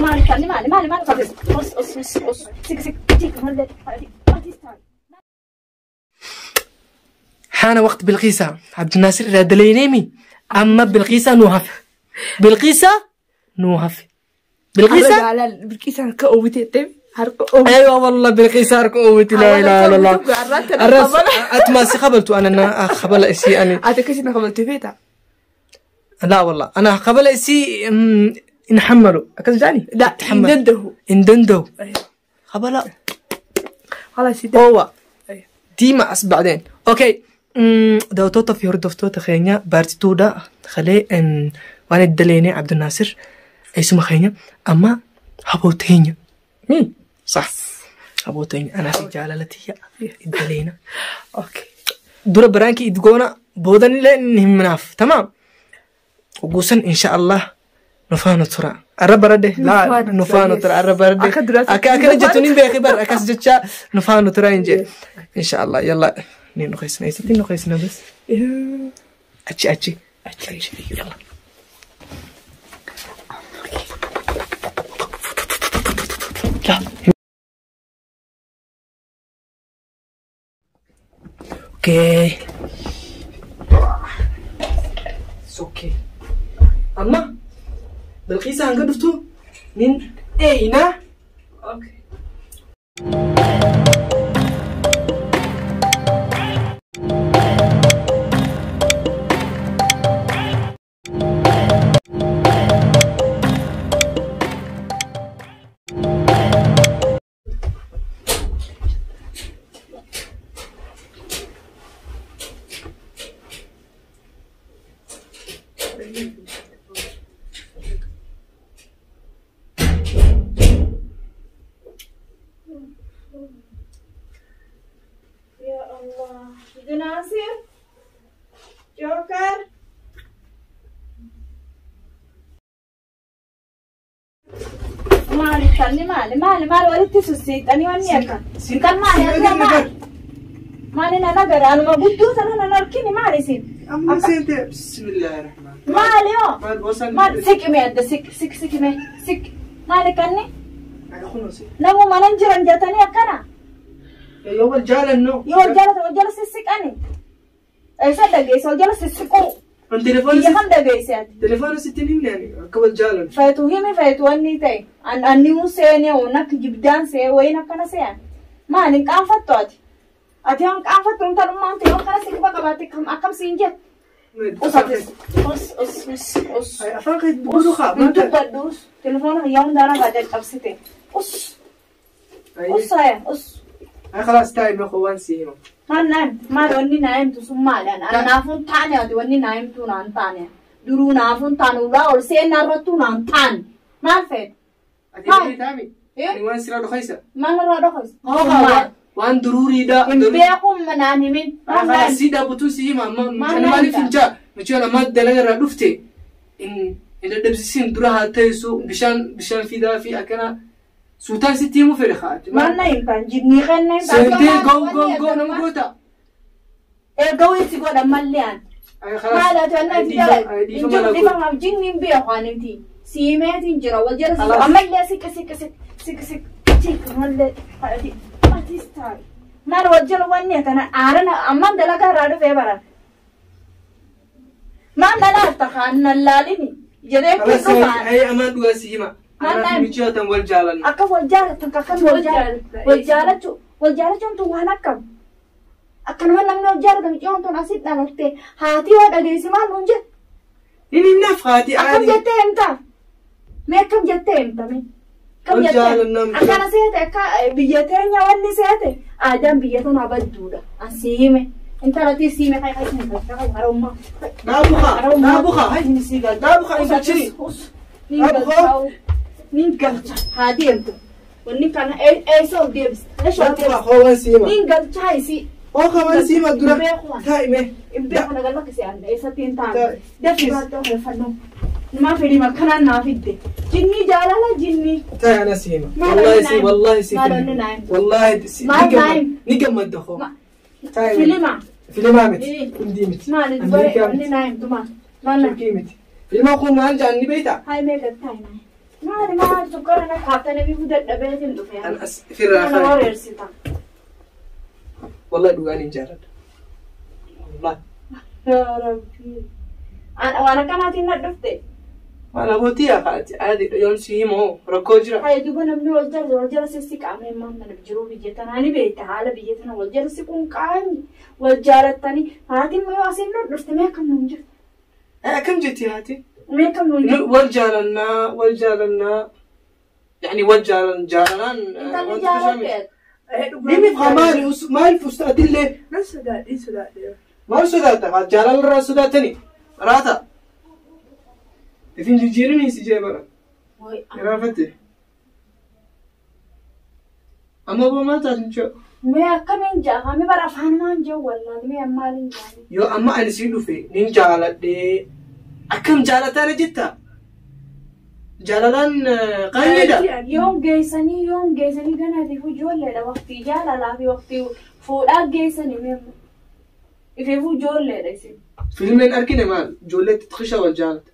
Maali kanni maali maali maali fatis. Os os os os. Sik sik tik malle. Atis taay. حان وقت بلقيسة عبد الناصر رادلينيمي أما بلقيسة نوهف بلقيسة نوهف بلقيسة Bilqiisa harka oowwiteettee harka oowwite. ايوه والله بلقيسة harka oowwite لا اله الا الله الراس اتماسي خبلت انا خبل اسي انا Ati akkasiin qabalte feeta. لا والله انا خبل اسي نحمله اكز جاني لا hin تحمل danda'u. اندندو خبل Khalaas هو ديما أس بعدين اوكي داوتوتا في هردفتوتا خينيا بارتيتودا خلي ان وانا الدليني عبد الناصر ايسما خينيا اما هبوتينيا مين صح هبوتينيا انا في جالالتي الدلينا Okay. دور برانكي ادقونا بودن لين مناف تمام وقوسن ان شاء الله نفانو ترى الرب رده لا نفانو نفانو ترى، ترى الرب رده أكا دراسة أكا أكا جتوني بي خبر أكاس جتشا نفانو ترى إنجي إن شاء الله يلا نين نخيسنا يستين نخيسنا بس أتشي أتشي أتشي يلا لا okay okay amma Bilqiisa hanga dhuftu nin eeyna Okay. Ya Allah. Itu Nasir. Joker. Maali kanni maali maali maali walitti susseexanii wanni akka. Kan maali akka maali. Maali nana gara anuma guddoo sana nan argini maali isin. amma seente bismillaahi rahmaan Maali yoo. maal boosaan Maali siqime adda siq siq siqime siq. Maali kanni namu manan jiran jetanii akkana. yoo wal jaalanno Yoo wal jaalatan wal jala sissiqani. Eessa dhageesse wal jala sissiquu. an telefoona Biyya kam dhageesse ati? telefoona sittiin himne ani akka wal jaalannu Feetu himi feetu wanni ta'e annimu seenee oon akka jibdaan see wayin akkana se'an maali hin qaanfattu ati ati yoo hin qaanfattu intalummaan ta'e yoo akkana siqiba qabaatte kam akkam siin jettu usatis us us us us afaan kee guutuu kaa hin dubbadhu us telefoona kiyyaa hundaana gaa caccabsite us us haya us ay khalaas taa'e mee waan sii hima maal naan maal wanni naa himtu sun maali an naafuun taane ati wanni naa himtu naan taane duruu naafuun taane ulaa ol seenaa irrattuu naan taane maal feetu ati Maal? ni taami Eh? ani waan sirraa dhokaysa Maal irraa dhokoyse? Maal? waan duruuriidha Hin beeku naan himin. Maal naan? si dhaabbatuu si hima amma Maal ani maaliif naan hin jaa michuun amma dalaga irraa dhufte hin dadhabsiisin dura haa teessu bishaan bishaan fidaa fi akkana suutaan sitti himuu fedhe haati Maal na himtan? Jinnii kenna himtan. seentee goo goo goo nama goota Erga wiisi godhan mallee an. Maal ati wanna ati jala? Hin jiru dhifamaaf jinni hin beeku animti. Siimeetiin jira wal jala siqu. Ammallee siqi siqi siqi siqi siqi siqi mallee ati atis taa'i. Maal wal jala wanni akkana aarana ammaan dalagaa irraa dhufee baran. Maal na laafta kaan na laalini jedhee kun dhufaan. amaan dhugaa si hima Maal naan? michuun wal jaalanna Akka wal jaalatan akkas wal jaalatu wal jaalachuu wal jaalachuun tun waan akkam akkanuma namni wal jaalatu mucayyoon tun asitti dhalatte haati yoo dhageessi maal nuun jette inni himnaaf haati akkam aadi jettee himtaaf mee akkam jettee himta mee akkam Wal jettee jaalannaa mucayyoon. akkana seete akka biyya teenya wanni seete aadaan biyya tanaa badduudha an si hime intalati si hime kai kai kai harummaa dhaabuka dhaabuka dhaabuka hin galchini Nin galcha nin galcha haa deemtu wanni kana eessa ol deebista eessa ol dhaabuka deebista hoo waan si hima nin galchaa isii hoo ka waan si hima dura Hin beeku waan. taa'ime Hin beeku nagal lakkisee an eessatti hin taane Taa'e. dafii baatoo keeffadhu Maa fedhii makkanaan naa fidde jinnii jaalala jinnii taa'e ana si hima Maal wallahi wanni si naayim? wallahi si Maal wanni naayim? wallahi si Maal ni gammad naayim? ni gammadda hoo taa'e filima filimaa miti Eh. hundii miti maali Ameerikaa wanni miti naayimtu maal maal naayim turkii miti filima kun maal jaan ni beektaa Hai mee gad taa'e naayim. Maali maali sukkara na kaaftanii fi dadhabeetiin dhufe. An as firraa Kana faaya. wareersita. Wallahi dhugaan hin jaaladha. Wallahi. Yaa Rabbi. Waan akkanaatiin na dhufte. Maal abbootii haa aadiidha yoon si himoo rakkoo jira. Hayi duba namni wal jala wal jala sissiqaamee maal mana jiruu biyya tanaa ni beekta haala biyya tana wal jala siquun qaanyi wal jaalattanii haatiin yoo asiin nu dhufte mee akkam nuun jirtu Akkam jetti haati? mee akkam nuun jirtu. Wal jaalannaa wal jaalannaa yani wal jaalan jaalanaan. Intalli jaalatteet. Nimi maali maaliif ustaatillee Nan sodaadhe sodaadhe. maal sodaata jaalalarraa sodaatani raata. Ifin jijjiirinii si jee bara. Iraafatte. Amma boo maal taatu jechuu? Mee akkamiin jaafame bara afaan maan jiru wallaal mee maaliin jaafame. Yoo amma ani sii dhufe nin jaaladhee akkam jaalataana jetta? Jaalalaan qaaniidha. Yoon geessanii yoon geessanii ganaatiif ijoolleedha waqtii jaalalaa fi waqtii fuudhaa geessanii mee ifeefuu ijoolleedha isin. Fiilmiin argine maal? Ijoollee xixiqqisha wal jaalata.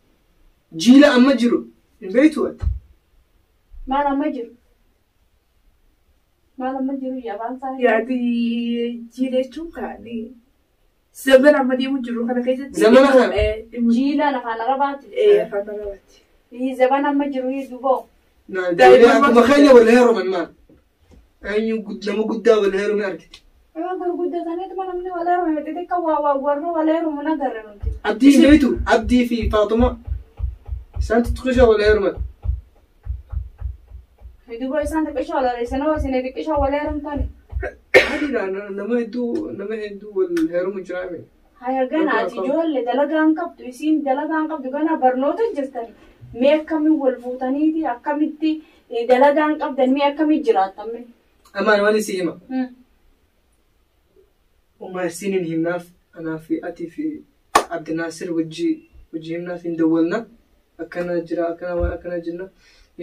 Jiila amma jiru hin beektu ati. Maal amma jiru? Maal amma jiru afaan isaa? Yaadi jiila jechuun kaanii zamana amma deemu jiru kana keessatti. Zamana kana? Jiilaan afaan Arabaati. Afaan Arabaati. Zaman amma jiru duboo. Ijoollee akkuma keenya wal heeruman maal? Eenyu nama guddaa wal heerume argite. Yoo gurguddataniituma namni wal heerume xixiqqa waa waa warra wal heerumu nagarre nuti. Abdii hin beektu Abdii fi Faaxuma isaan xixiqqisha wal heeruman. Duba isaan xiqqisha wal heeruman isin xiqqisha wal heerumtani. Adiidha nama hedduu nama hedduu wal heerumu jiraame. Haya ganaati ijoollee dalagaan qabdu isiin dalagaan qabdu gana barnoota jirtani. Mee akkamiin wal fuutaniiti akkamitti dalagaan qabdan mee akkamitti jiraattan mee? Amaan waan isii hima. Uma isiin hin himnaaf anaa fi atii fi Abdinaasir wajji wajji himnaaf hin dawwalna. Akkana jira akkana waan akkana jenna.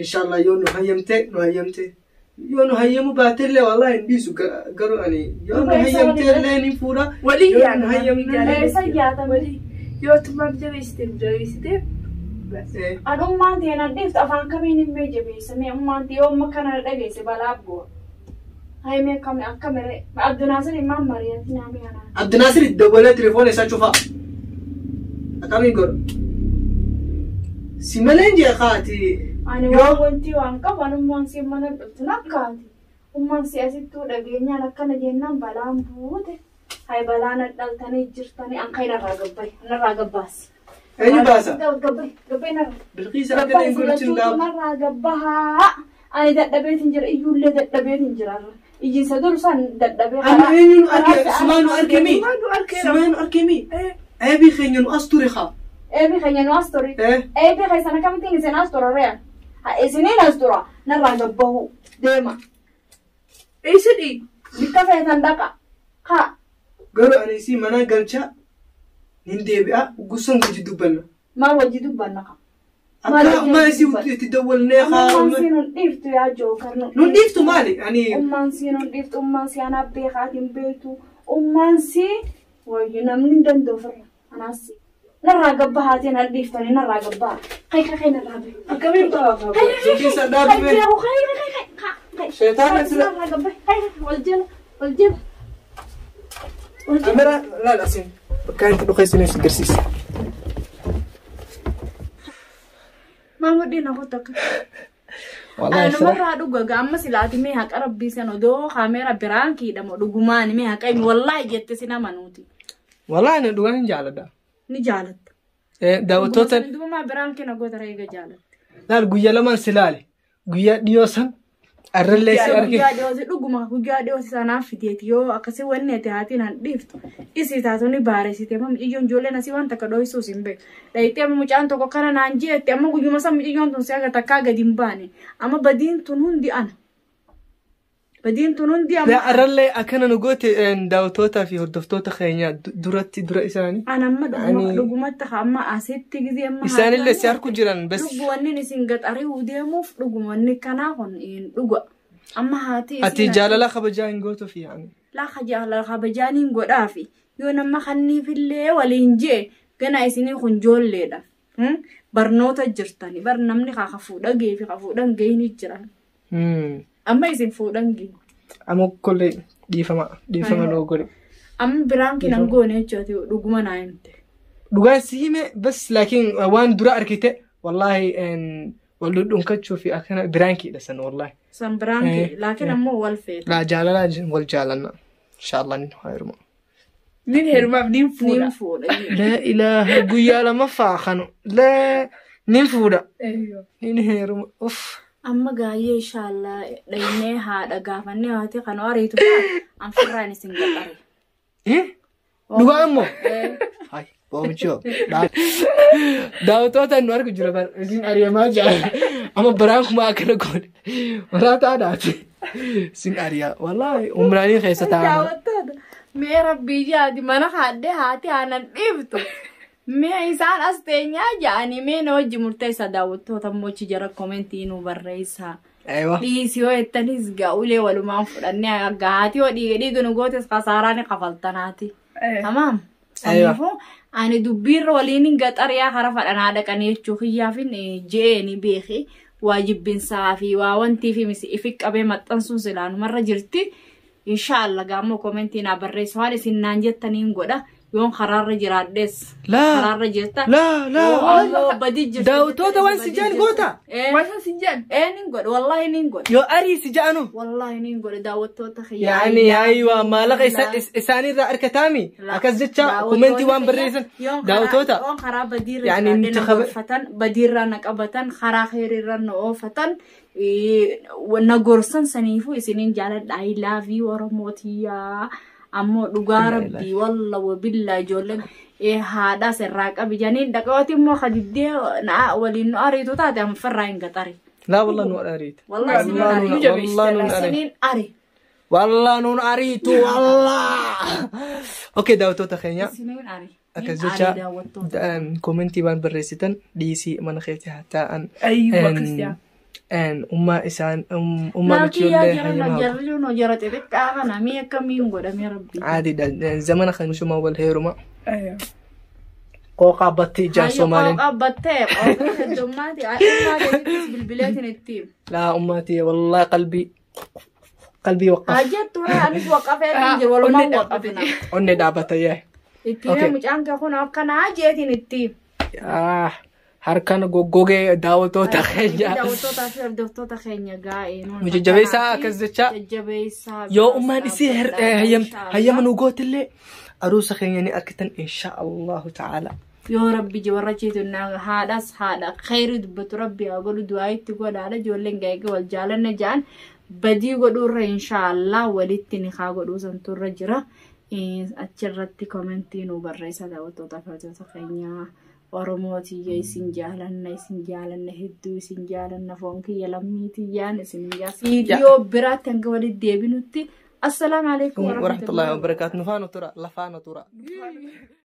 Inshallah yoo nu hayyamte nu hayyamte. Yoo nu hayyamu baatellee wallahi hin dhiisu garuu ani yoo nu hayyamte ni fuudha. Walii Yoo nu yaada. hayyamne Eessa jaatamani? Yoo tumaan jabeessite jabeessite. Adummaan ta'e dhiiftu afaan kamiin hin mee jabeessa mee ummaan ta'e yoo amma kana dhageesse balaa bu'a. Hayi mee akkami akkamiree Abdinaasir immaan mari'atti naamii anaa. Abdinaasir dawwalee telefoona isaa cufaa. Akkamiin godha? Si malee hin jee kaati. Ani waan wanti waan qabu anummaan si mana dhuftu nakkaati. Ummaan si asittuu dhageenyaan akkana jennaan balaan buute. Hayi balaan dhaltanii jirtanii an kan narraa gabbaye narraa gabbaasi. Eenyu baasa? Gabbaye gabbaye narraa. Bilqiisa akkana hin godhatin dhaabu. Narraa gabbahaa. Ani dadhabeetiin jira iyyuullee dadhabeetiin jira. Iyyiinsa dursan dadhabee. Amma eenyu nu arge? Sumaa nu arge mi? Sumaa nu arge. Sumaa nu arge mi? Eebii keenya nu as ture haa. Eebii keenya nu as ture. Eebii keessan akkamittiin isin as tura re'a? Isiniin as tura narraa gabbahu deema. Eessa dhii? Bikka feetan dhaqa. Haa. Garuu ani isii mana galchaa nin deebi'a gusan wajji dubbanna. Maal wajji dubbanna kaa? Akka ummaan isii itti dawwalnee haa. Ummaan sii nun dhiiftu yaa jookar nu. Nun dhiiftu maali? Ani Ummaan sii nun dhiiftu ummaan sii anaa beekaatiin beektu ummaan sii wayyu namni hin danda'u firra anaas sii. Narraa gabbahaatiin al dhiiftanii narraa gabbaha. Kai kai kai narraa bahe. Akkamiin ba'a? Kai keessa dhaabbe. kai kai kai kai. Sheetaan sila. Narraa gabbahe kai kai wal jala wal jala. Amira laal asin. Bakka inti dhukeessin si garsiisa. Maamuddiin na kottu akka. Wallahi Namarraa dhuga amma silaati mee haqa rabbii san odoo kaameera biraan kiidhamu dhugumaan mee haqa himi wallaahi jette si nama nuti. Wallahi ani dhugaan hin jaaladha. Ni jaalatta. Daawwattoota Duuba biraan kina goota reega jaalatte. laal guyyaa lamaan si laale. Guyyaa dhiyoo san arrallee si arge. Guyyaa dhiyoosi dhuguma guyyaa dhiyoosi sanaaf fideeti yoo akkasii wanni ati haatiin han dhiiftu isii taatonni baaresite amma mucayyoon ijoolleen asii waan takka dhohisuus hin beeku. Dhayitee amma mucaan tokko kana naan jeette amma guyyuma san mucayyoon tun si aga takkaa gadi hin baane amma badiin tun hundi ana. Badiin tun hundi amma. Arrallee akkana nu goote daawwattootaa fi hordoftoota keenya duratti dura isaanii. Ana amma dhugumatti amma asitti gizee amma. Isaanillee si harku jiran bas. Dhugu wanni isin gaxarii deemuuf dhuguma wanni kanaa kun dhuga. Amma haati Ati jaalala kabajaa hin gootuuf yaani. Laa jaalala kabajaan hin godhaafi yoo nama kanniifillee waliin jee gana isinii kun joolleedha. Barnoota jirtani. Bar namni haa fuudhan gahee fi haa fuudhan gahee ni jira. Amma isin fuudhan gahee. Amma kollee dhiifama nuu godhe. Amma biraan kinan goone jechuudha dhuguma naa himte. Dhugaan si hime bas laakiin waan dura argite wallaahi wal dhudhunkachuu fi akkana biraankiidha san wallaahi. San biraan laakiin ammoo wal feeta. Laa jaalalaa wal jaalanna. Inshaallah ni heeruma. Nin heerumaaf nin fuudha. Nin fuudha. Laa ilaaha guyyaa lamaffaa kanu laa nin fuudha. Nin heeruma uff. Amma gaayyee inshaallah dhaynee haadha gaafannee haati kan ariitu anfirraan isin qaxare. Dhugaa ammoo? Hai, boomchoo. Daawwattoota nu argu jira bara isin ari'amaa jira. Amma baraan kuma akkana goone. Waraataa dhaate. Isin ari'a. Wallaahi umraanii keessa taa'an. Daawwattoota mee rabbii jaati mana haadde haati aanan dhiiftu. Mee isaan as teenyaa ja'anii mee na wajji murteessa daawwattoota immoo jara komentii nu barreessaa. Aywa. Dhiisii yoo jettanis gaa'ulee walumaan fudhannee haati yoo dhiiga dhiiga nu gootes kasaaraa ni kafaltanaati. Tamaam. Saniifuu ani dubbiirra waliin hin gaxariyaa hara fadhanaa dhaqanii jechuu kiyyaafin je'ee ni beeki. Waajibbiinsaa fi waa wantii fi misi ifi qabee maxxansuun silaanumarra jirti. Inshaallah gaammoo komentii naa barreessa waan isin naan jettaniin godha. Yoon karaarra jiraadhes. Laa. Karaarra jirta. Laa laa. Badii jirta. Daawwattoota waan si jaan goota. Waan si jaan. Ee nin godha wallaahi nin godha. Yoo arii si ja'anu. Wallaahi nin godha daawwattoota kiyya. Yaani aywa maallaqa isaanirraa argataami. Akkas jecha komentii waan barreessan daawwattoota. Yoon karaa badiirra Yaani jiraadhe nuti na gorfatan badiirraa na qabatan karaa kheyriirra na oofatan na gorsan saniifuu isiniin jaaladha. I love you Oromootiyaa. Ammoo dhugaa rabbii walla wabillaa ijoolleen haadhaas irraa qabi janiin dhaqooti immoo kadiddee waliin nu ariitu taate anfarraa hin gaxari. Laa wallah nu ariitu. Wallah isiniin ari. Wallah nu ariitu. Isiniin ari. Wallah nuun ariitu wallah. Okay daawwattoota keenya. Isiniin ari. Akkas Niin ari jecha daawwattoota. komentii waan barreessitan dhiisii mana keetti haa taa'an. Ayyuu akkas jaa. Ummaa isaan ummaa Laakiin yaa michiyollee jara hayyamaa. jarri nu jara xixiqqaa kana mii akkamiin godhamee rabbii. Caadiidha zamana kan shuma wal heeruma. Qooqaa batti ijaan Soomaaliin. Qooqaa battee qooqaa heddummaati addaa keessattis bilbileetiin ittiin. Laa ummaatii wallaahi qalbii waqqaf. Hajjattu anis waqqafee hin jiru walumaan waqqafna. Onnee dhaabbata yaa. Ittiin mucaan kee kun akkanaa jeetiin ittiin. Harkaan goggogee daawwattoota keenya. Daawwattootaa fi hordoftoota keenya gaa'ee. Nu jajjabeessaa akkas jecha. Jajjabeessaa. Yoo ummaan isii hayyama nu gootillee aruusa keenya ni argitan insha Allahu ta'ala. Yoo rabbi ji warra chiitu haadhas haadha kheyri dubbatu rabbi haa godhu du'aa itti godhaadha ijoolleen gaa'ee wal jaalanna ja'an badii godhuurra inshaallah walitti ni haa godhuu santurra jira. Achirratti komentii nu barreessa daawwattoota fi hordoftoota keenya. Oromootiyya isin jaalanna isin jaalanna hedduu isin jaalanna foon kiyya lammiitiyyaan isin jaalanna. Viidiyoo biraatti hanga walitti deebinutti assalaamu alaikum Warahmatullahi wabarakatuh. Nufaana tura lafaana tura.